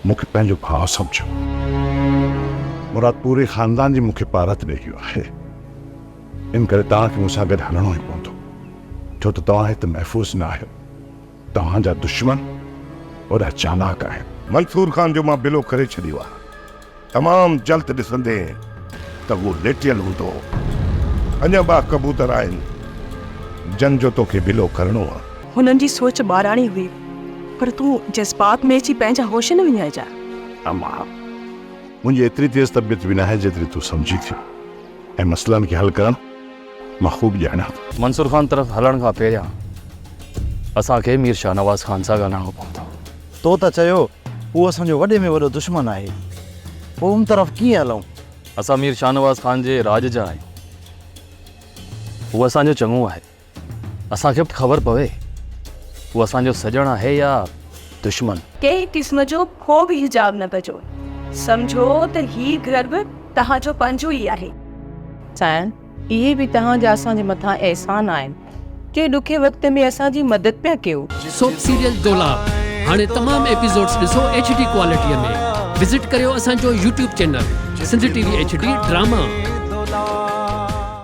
مون کي پنهنجو ڀاء سمجهو. مراد پوري خاندان جي مون کي پارت ڏئي ويو آهي. ان ڪري توهان کي مون سان گڏ هلڻو ئي پوندو. ڇو ته توهان هت محفوظ نه آهيو. توهان جا دشمن وڏا چالاڪ آهن. منصور خان جو مان بلو ڪري ڇڏيو آهي. تمام جلد ڏسندين ته هو ليٽيل هوندو. اڃا ٻه ڪبوتر آهن، جن جو توکي بلو ڪرڻو آهي. هنن جي سوچ ٻاراڻي هئي، پر تون جذبات ۾ اچي پنهنجا هوش نه وڃائجان. امان، منهنجي ايتري تيز طبيعت به ناهي جيتري تون سمجهين ٿي ۽ مسئلن کي حل ڪرڻ مان خوب ڄاڻان ٿو. منصور خان طرف هلڻ کان پهريان اسان کي مير شاهنواز خان سان ڳالهائڻو پوندو. تو ته چيو هو اسان جو وڏي ۾ وڏو دشمن آهي، پوء ان طرف ڪيئن هلون؟ اسان مير شاهنواز خان جي راڄ جا آهيون. هو اسان جو چڱو آهي. اسان کي به خبر پوي هو اسان جو سڄڻ آهي يا دشمن. ڪنهن قسم جو ڪو به حجاب نه ڪجو. سمجهو ته هي گهر به توهان جو پنهنجو ئي آهي. سائڻ، اهي به توهان جا اسان جي مٿان احسان آهن، جو ڏکي وقت ۾ اسان جي مدد پيا ڪيو. سوپ سيريل دولاب هاڻي تمام ايپيسوڊز ڏسو ايڇ ڊي ڪوالٽي ۾ وزٽ ڪريو اسان جو YouTube channel Sindh T V H D drama.